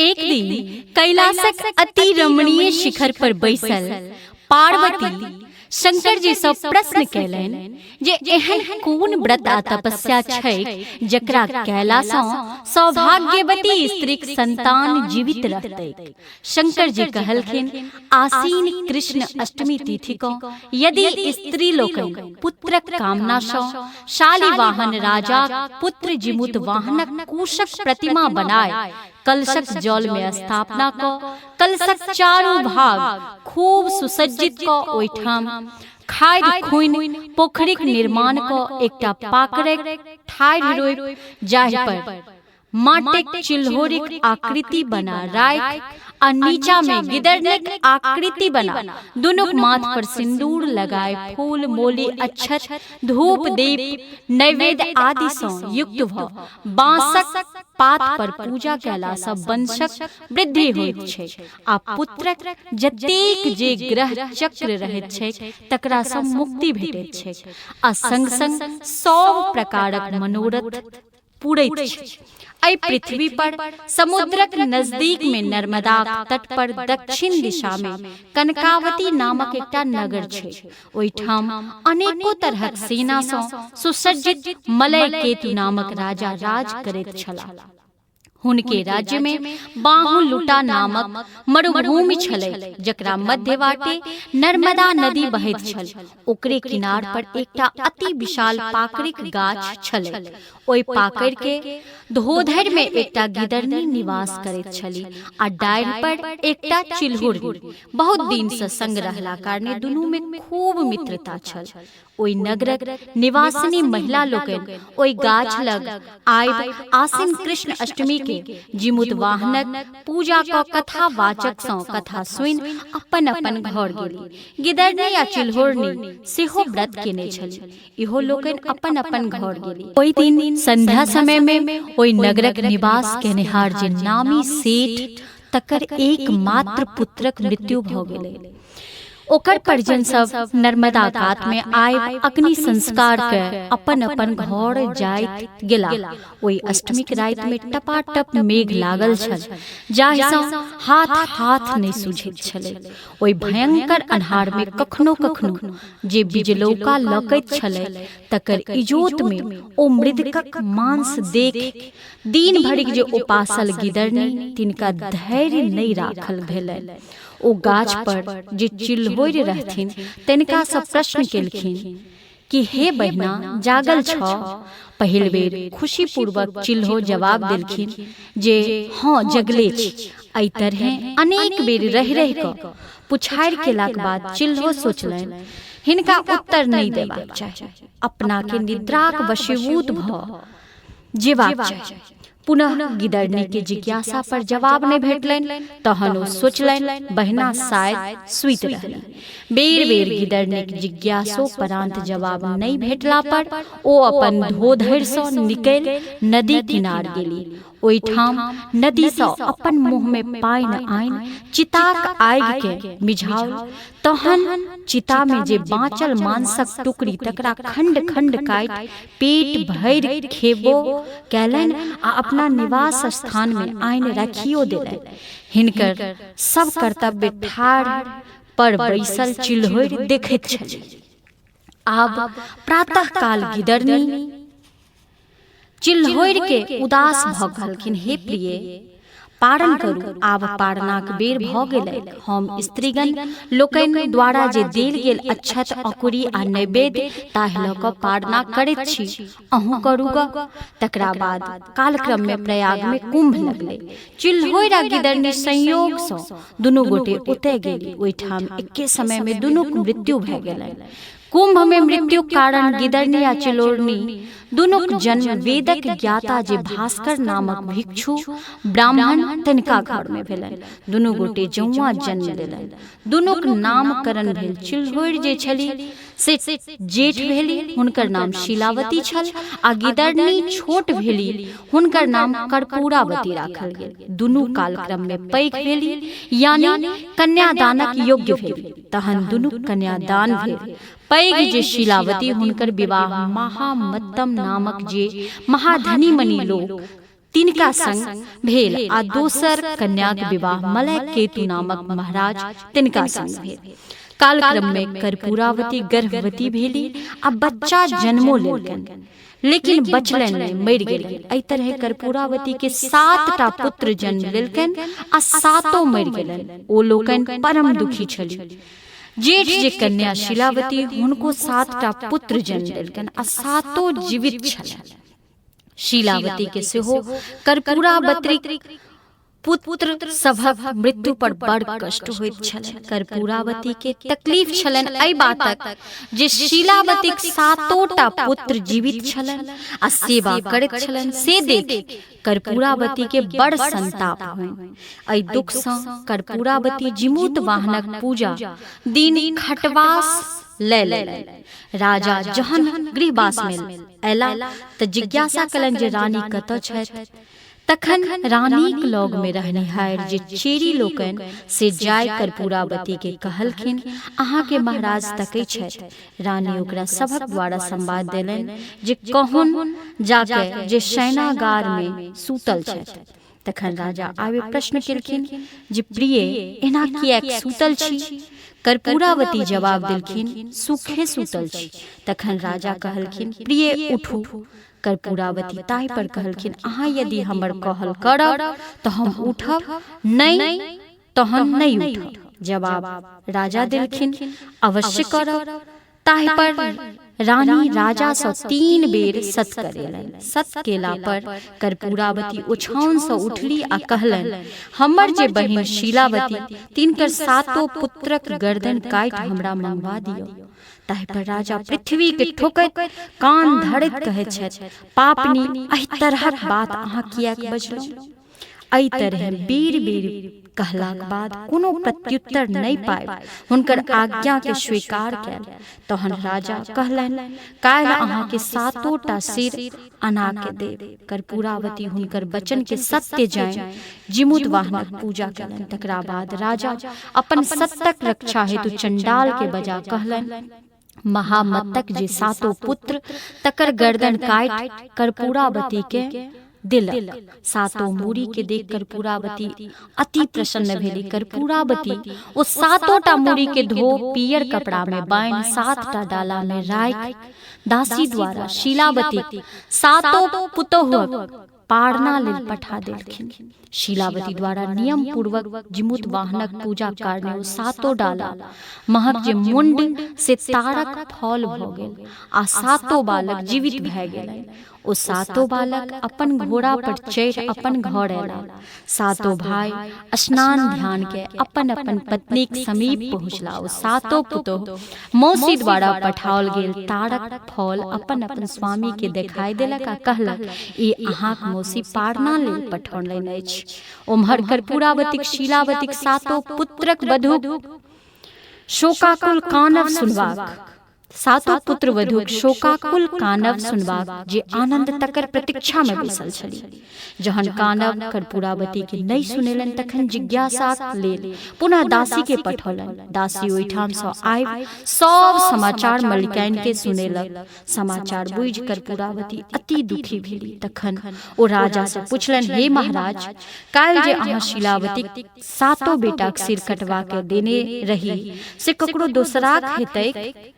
एक दिन कैलाशक अति रमणीय शिखर पर बैसल पार्वती शंकर जी सँ प्रश्न कयलनि जे एहन कोन व्रत आ तपस्या छैक जकरा कयला सँ सौभाग्यवती स्त्रीक संतान जीवित रहतैक। शंकर जी कहलखिन, आसीन कृष्ण अष्टमी तिथि को यदि स्त्री लोकनि पुत्रक कामना सँ शालिवाहन राजाक पुत्र जिमुत वाहनक कुशक प्रतिमा बनाय कलशक जल में स्थापना क कलशक चारू भाग खूब सुसज्जित क ओहिठाम खादि खुनि पोखरिक निर्माण क एकटा पाकड़िक ठाढ़ि रोपि जाहि पर माटिक चिल्होरिक आकृति बना राखि आ नीचा में गिदरनीक आकृति बना दुनूक माथ पर सिंदूर लगाय फूल मोली अक्षत धूप दीप नैवेद्य आदि सँ युक्त भ बाँसक पात पर पूजा कयलासँ वंशक वृद्धि होइत छैक आ पुत्रक जतेक जे ग्रह चक्र रहैत छैक तकरासँ मुक्ति भेटैत छैक आ संग-संग सभ प्रकारक मनोरथ पुरैत छैक। एहि पृथ्वी पर समुद्रक नजदीक मे नर्मदाक तट पर दक्षिण दिशा मे कनकावती नामक एकटा नगर छैक। ओहिठाम अनेको तरहक सेना सँ सुसज्जित मलय केतु नामक राजा राज करैत छलाह। हुनके राज्य मे बाहुलुटा नामक मरुभूमि छलैक जकरा मध्य बाटे नर्मदा नदी बहैत छल। ओकरे किनार पर एकटा अति विशाल पाकड़िक गाछ छलैक। ओहि पाकड़ि के धोधरि मे एकटा गिदरनी निवास करैत छली आ डाढ़ि पर एकटा चिल्होरनी। बहुत दिन सँ संग रहला कारणे दुनू मे खूब मित्रता छल। ओहि नगरक निवासिनी महिला लोकनि ओहि गाछ लग आबि आसिन कृष्ण अष्टमी के जिमुत वाहनक पूजा क कथा वाचक सँ कथा सुनि अपन अपन घर गेली। गिदरनी आ चिल्होरनी सेहो व्रत केने छली। इहो लोकनि अपन अपन घर गेली। ओहि दिन संध्या समय मे ओहि नगरक निवास केनिहार जे नामी सेठ तकर एक मात्र पुत्रक मृत्यु भऽ गेलै। ओकर परिजन सब नर्मदा कात मे आबि अग्नि संस्कार कऽ अपन अपन घर जाइत गेलाह। ओहि अष्टमीक राति मे टपाटप मेघ लागल छल जाहि सँ हाथ हाथ नहि सुझैत छलैक। ओहि भयंकर अन्हार मे कखनो कखनो जे बिजलौका लौकैत छलै तकर इजोत मे ओ मृदकक मांस देखि दिन भरिक जे उपासल गिदरनी तिनका धैर्य नहि राखल भेलनि। ओ गाछ पर जे चिल्होरि रहथिन तनिका सँ प्रश्न केलखिन कि हे बहिना जागल छह? पहिल बेर खुशीपूर्वक चिल्हो जवाब देलखिन जे हँ जगले छी। एहि तरहें अनेक बेर रहि रहि कऽ पुछारि केलाक बाद चिल्हो सोचलनि हिनका उत्तर नहि देबाक चाही। अपना के निद्राक वशीभूत भऽ जेबाक चाही। पुनः गिदरनी के जिज्ञासा पर जवाब नहि भेटलनि तहन ओ सोचलनि बहिना शायद सुति रहली। बेर बेर गिदरनीक जिज्ञासोपरांत जवाब नहि भेटला पर ओ अपन धोधरि सँ निकलि नदी किनार गेली। ओहिठाम नदी सँ अपन मुँह मे पानि आनि चिताक आगि केँ मिझाओल। तहन चिता मे जे बाँचल मांसक टुकड़ी तकरा खण्ड-खण्ड काटि पेट भरि खेबो कयलनि आ अपना निवास स्थान मे आनि राखियो देलनि। हिनकर सब कर्तव्य ठाढ़ पर बैसल चिल्होरि देखैत छलीह। आब प्रातःकाल गिदरनी चिल्होरि के उदास भऽ कहलखिन, हे प्रिय, पारण करू, आब पारणाक बेर भऽ गेलैक। हम स्त्रीगण लोकनि द्वारा जे देल गेल अक्षत, अकुरी आ नैवेद्य ताहि लऽ कऽ पारणा करैत छी, अहूँ करू गऽ। तकरा बाद कालक्रम मे प्रयाग मे कुंभ लगलै। चिल्होरि आ गिदरनी संयोग सँ दुनू गोटे ओतय गेली। ओहिठाम एक्के समय मे दुनूक मृत्यु भए गेलनि। कुंभ मे मृत्युक कारण गिदरनी आ चिलोरनी दुनूक जन्म वेदक ज्ञाता जे भास्कर नामक भिक्षु ब्राह्मण तनिका घर मे भेलनि। दुनू गोटे जौआँ जन्म लेलनि। दुनूक नामकरण भेल। चिल्होरि जे छली से जेठ भेली, हुनकर नाम शीलावती छल आ गिदरनी छोट भेली, हुनकर नाम कर्पूरावती राखल गेल। दुनू कालक्रम मे पैघ भेली यानी कन्यादानक योग्य भेली। तहन दुनूक कन्यादान भेल। पैघ जे शीलावती हुनकर विवाह महामत्तम नामक जे महाधनी मनी लोक तिनका संग भेल आ दोसर कन्याक विवाह मलय केतु नामक महाराज तिनका संग भेल। कालक्रम में कर्पूरावती गर्भवती भेली आ बच्चा जन्मो लेलकनि, लेकिन बचलनि नहि, मरि गेलनि। एहि तरहे कर्पूरावती के 7टा पुत्र जन्म लेलकनि आ 7 मरि गेलनि। ओ लोकनि परम दुखी छली। जेठ जे कन्या शीलावती, हुनको 7टा पुत्र जन्म लेलकनि आ 7 जीवित छलनि। शीलावती के सेहो कर्पूरावतीक पुत्र सभक मृत्यु पर बड़ कष्ट होइत छलनि। कर्पूरावती के तकलीफ छलनि एहि बातक जे शीलावतीक 7टा पुत्र जीवित छलनि आ सेवा करैत छलनि, से देखि कर्पूरावती के बड़ संताप होइन। एहि दुख सँ कर्पूरावती जिमूत वाहनक पूजा दिन खटवास लय लेलनि। राजा जहन गृहवास में अयला तऽ जिज्ञासा कयलनि जे रानी कतऽ छथि। तखन रानीक लग में रहनिहार जे चेरी लोकनि से जाय कर्पूरावती के कहलखिन, अहाँ के महाराज तकै छथि। रानी ओकरा सभक द्वारा संवाद देलनि जे कहुन जाके जे शयनागार में सूतल छथि। तखन राजा आबि प्रश्न केलखिन जे प्रिय, एना किएक सूतल छी? कर्पूरावती जवाब देलखिन, सुखे सूतल छी। तखन राजा कहलखिन, प्रिय उठू। कर्पूरावती ताहि पर कहलखिन, अहाँ यदि हमर कहल करब तऽ हम उठब, नहि तहन नहि उठब। जवाब राजा देलखिन, अवश्य करब। ताहि पर रानी राजा सँ 3 बेर सत करेलनि। सत केला पर कर्पूरावती ओछाओन सँ उठली आ कहलनि, हमर जे बहिन शीलावती, तिनकर 7 पुत्रक गर्दन काटि हमरा मंगवा दिअ। ताहि पर राजा पृथ्वी के ठोकैत कान धरैत कहैत छथि, पापनी, एहि तरहक बात अहाँ किएक बजलहुँ? एहि तरहे बेर बेर कहलाक बाद कोनो प्रत्युत्तर नहि पाबि हुनकर आज्ञा के स्वीकार कयल। तहन राजा कहलनि, काल्हि अहाँ के 7टा सिर अना के देब। कर्पूरावती हुनकर वचन के सत्य जानि जिमुत वाहनक पूजा कयलनि। तकरा बाद राजा अपन सत्यक रक्षा हेतु चंडाल के बजा कहलनि, महामत्तक जे 7 पुत्र तकर गर्दन काटि कर्पूरावती के देलक। 7 मूड़ी के देख कर्पूरावती अति प्रसन्न भेली। कर्पूरावती ओ 7टा मूड़ी के धो पियर कपड़ा में बान्हि 7टा डाला में राखि दासी द्वारा शीलावती 7 पुतोहुक पारना लेल पठा देलखिन। शीलावती द्वारा नियम पूर्वक जिमुत वाहनक पूजा कारणे ओ 7 डाला महक जे मुंड से तारक फल भऽ गेल आ 7 बालक जीवित भए गेलनि। ओ 7 बालक अपन घोड़ा पर चढ़ि अपन घर अयला। 7 भाई स्नान ध्यान के अपन अपन पत्नीक समीप पहुँचला। ओ 7 पुतोह मौसी द्वारा पठाओल गेल तारक फल अपन अपन स्वामी के देखाई देलक आ कहलक, ई अहाँक मौसी पारना लेल पठौलनि अछि। ओम्हर कर्पूरावतीक शीलावतीक 7 पुत्रक वधूक शोकाकुल कानब सुनबाक 7 पुत्र वधूक शोकाकुल कानब सुनबाक जे आनंद तकर प्रतीक्षा में बैसल छली। जहन कानब कर्पूरावती के नहि सुनेलनि तखन जिज्ञासाक लेल पुनः दासी के पठौलनि। दासी ओहिठाम सँ आबि सब समाचार मल्लिकाइन के सुनेलक। समाचार बुझि कर्पूरावती अति दुखी भेली। तखन ओ राजा सँ पुछलनि, हे महाराज, काल्हि जे अहाँ शीलावतीक 7 बेटाक सिर कटवा के देने रही से ककरो दोसराक हेतैक?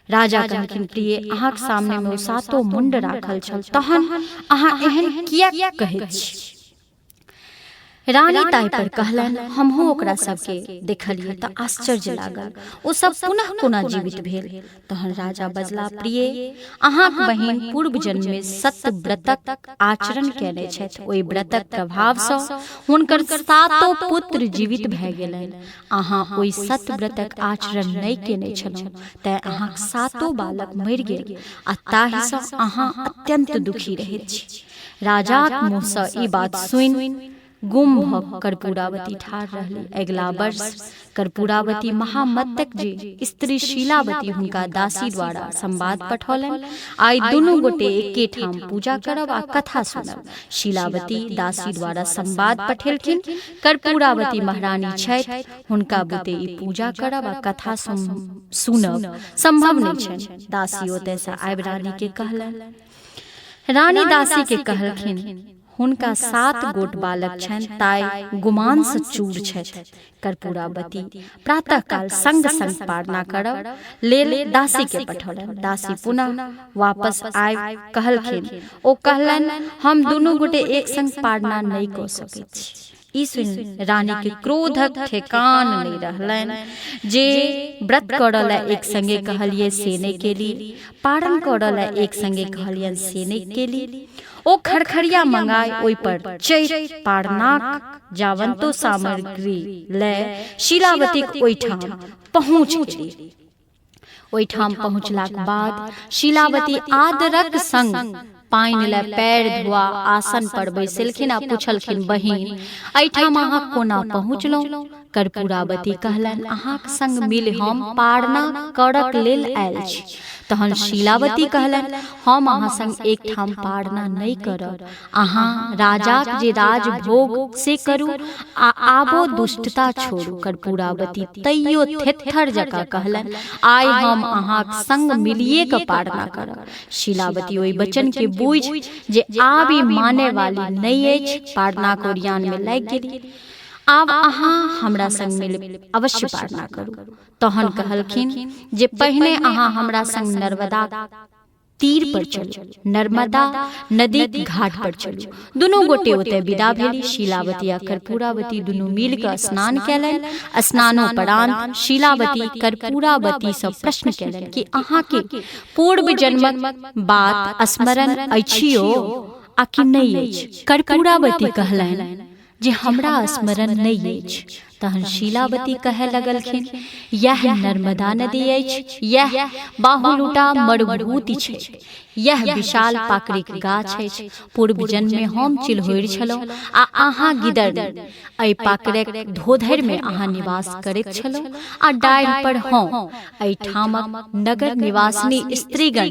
राजा कहलखिन, प्रिय, अहाँक सामने में ओ 7 मुंड राखल छल, तहन अहाँ एहन किएक कहैत छी? रानी ताहि पर कहलनि, हमहूँ ओकरा सबके देखलियै तऽ आश्चर्य लागल, ओ सब पुनः कोना जीवित भेल? तहन राजा बजला, प्रिय, अहाँक बहिन पूर्व जन्म में सत्यव्रतक आचरण कयने छथि। ओहि व्रतक प्रभाव सँ हुनकर 7 पुत्र जीवित भए गेलनि। अहाँ ओहि सत्यव्रतक आचरण नहि कयने छलहुँ, तेँ अहाँक 7 बालक मरि गेल आ ताहि सँ अहाँ अत्यंत दुखी रहैत छी। राजाक मुँह सँ ई बात सुनि गुम भऽ कर्पूरावती ठाढ़ रहली। अगिला वर्ष कर्पूरावती महामत्तक जे स्त्री शीलावती हुनका दासी द्वारा संवाद पठौलनि, आइ दुनू गोटे एके ठाम पूजा करब आ कथा सुनब। शीलावती दासी द्वारा संवाद पठेलखिन, कर्पूरावती महारानी छथि, हुनका बुते ई पूजा करब आ कथा सुनब संभव नहि छनि। दासी ओतयसँ आबि रानी के कहलनि। रानी दासी के कहलखिन, हुनका 7 गोट बालक छनि, ताहि गुमानसँ चूर छथि। कर्पूरावती प्रातःकाल संग संग पारणा करब लेल दासीके पठौलनि। दासी पुनः वापस आबि कहलखिन, ओ कहलनि हम दुनू गोटे एक संग पारणा नहि कऽ सकैत छी। ई सुनि रानीके क्रोधक ठेकान नहि रहलनि जे व्रत करऽ लए एक संगे कहलियै से नहि केली, पारण करऽ लए एक संगे कहलियनि से नहि केली। ओ खरखरिया मंगाय ओहि पर चढ़ि पारनाक जावंतो सामग्री लए शीलावतीक ओहिठाम पहुँच गेली। ओहिठाम पहुँचलाक बाद शीलावती आदरक संग पानि लए पैर धोआ आसन पर बैसलखिन आ पुछलखिन, बहिन एहिठाम अहाँ कोना पहुँचलहुँ? कर्पूरावती कहलनि, अहाँक संग मिलि हम पारणा करक लेल आयल छी। तहन शीलावती कहलनि, हम अहाँ संग एकठाम पारणा नहि करब। अहाँ राजाक जे राजभोग से करू आ आबो दुष्टता छोड़ू। कर्पूरावती तैयो थेत्थर जकाँ कहलनि, आइ हम अहाँक संग मिलिए कऽ पारणा करब। शीलावती ओहि वचन के बूझि जे आब ई माने वाली नहि अछि, पारणाक ओरियान मे लागि गेली। आब अहाँ हमरा संग मिलि अवश्य पारणा करू। तहन कहलखिन जे पहिने अहाँ हमरा संग नर्मदा तीर पर चलू, नर्मदा नदीक घाट पर चलू। दुनू गोटे ओतय विदा भेली। शीलावती आ कर्पूरावती दुनू मिल कऽ स्नान कयलनि। स्नानोपरांत शीलावती कर्पूरावतीसँ प्रश्न कयलनि कि अहाँके पूर्व जन्मक बात स्मरण अछियो आ कि नहि अछि? कर्पूरावती कहलनि जे हमरा स्मरण नहि अछि। तहन शीलावती कहय लगलखिन, यैह नर्मदा नदी अछि, यैह बाहुलुटा मरुभूति छै, यैह विशाल पाकड़िक गाछ अछि। पूर्व जन्ममे हम चिल्होरि छलहुँ आ अहाँ गिदरनी। एहि पाकड़िक धोधरिमे अहाँ निवास करैत छलहुँ आ डाढ़ि पर हम। एहिठामक नगर निवासिनी स्त्रीगण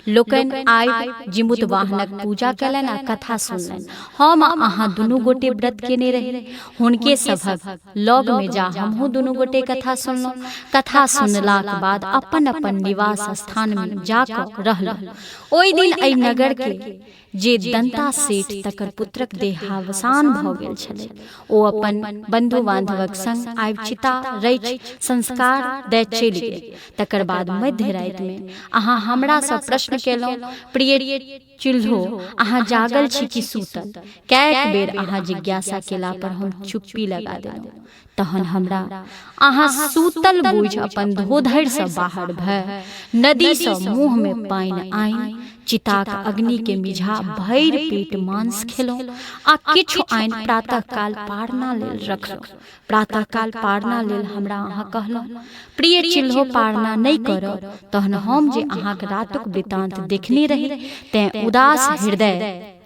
लोकनि आबि जिमुतवाहनक पूजा कयलनि आ कथा सुनलनि। हम आ अहाँ दुनू गोटे व्रत केने रही। हुनके सभक लगमे जा हमहूँ दुनू गोटे कथा सुनलहुँ। कथा सुनलाक बाद अपन अपन निवास स्थानमे जा कऽ रहलहुँ। ओहि दिन एहि नगरके जे दन्ता सेठ तकर पुत्रक देहावसान भऽ गेल छलै, ओ अपन बन्धु बान्धवक संग आबि चिता रचि संस्कार दए चलि गेल। तकर बाद मध्य रातिमे अहाँ हमरासँ प्रश्न केलहुँ, प्रिय चुल्हो, अहाँ जागल छी कि सूतल? कएक बेर अहाँ जिज्ञासा केला पर हम चुप्पी लगा देलहुँ। तहन हमरा अहाँ सूतल बूझि अपन धोधरिसँ बाहर भए नदीसँ मुँहमे पानि आनि चिताक अग्निके मिझा भरि पेट मांस खेलहुँ आ किछु आनि प्रातःकाल पारणा लेल रखलहुँ। प्रातःकाल पारणा लेल हमरा अहाँ कहलहुँ, प्रिय चिल्हो पारणा नहि करब। तहन हम जे अहाँक रातुक वृतांत देखने रही तेँ उदास हृदय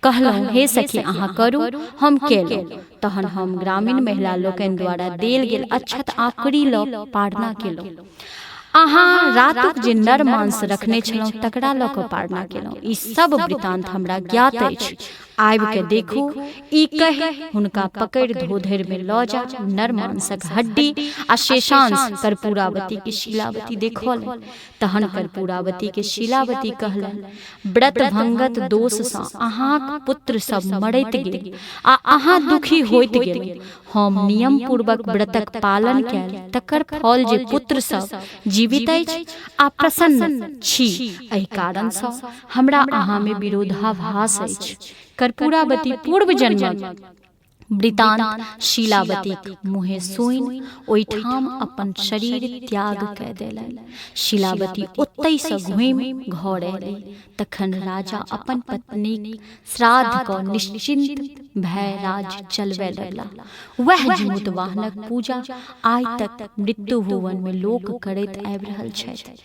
कहलहुँ, हे सखी अहाँ करू, हम केलहुँ। तहन हम ग्रामीण महिला लोकनि द्वारा देल गेल अक्षत आँकुरी लऽ पारणा केलहुँ। अहाँ रातुक जे नर मांस रखने छलहुँ तकरा लऽ कऽ पारणा केलहुँ। ई सब वृतांत हमरा ज्ञात अछि। आबि कऽ देखू। ई कहि हुनका पकड़ि धोधरिमे लऽ जा नर मांसक हड्डी आ शेषांश कर्पूरावतीके शीलावती देखौलनि। तहन कर्पूरावती के शीलावती कहलनि, व्रत भंगत दोषसँ अहाँक पुत्र सब मरैत गेल आ अहाँ दुखी होइत गेलहुँ। हम नियम पूर्वक व्रतक पालन कयल तकर फल जे पुत्र सब जीवित अछि आ प्रसन्न छी, एहि कारणसँ हमरा अहाँमे विरोधाभास अछि। कर्पूरावती पूर्व जन्मक वृतांत शीलावतीक मुँहे सुनि ओहिठाम अपन शरीर त्याग कए देलनि। शीलावती ओतहिसँ घुमि घर अयली। तखन राजा अपन पत्नीक श्राद्ध कऽ निश्चिन्त भए राज चलबय लगलाह। वएह जीमूतवाहनक पूजा आइ तक मृत्यु भुवनमे लोक करैत आबि रहल छथि।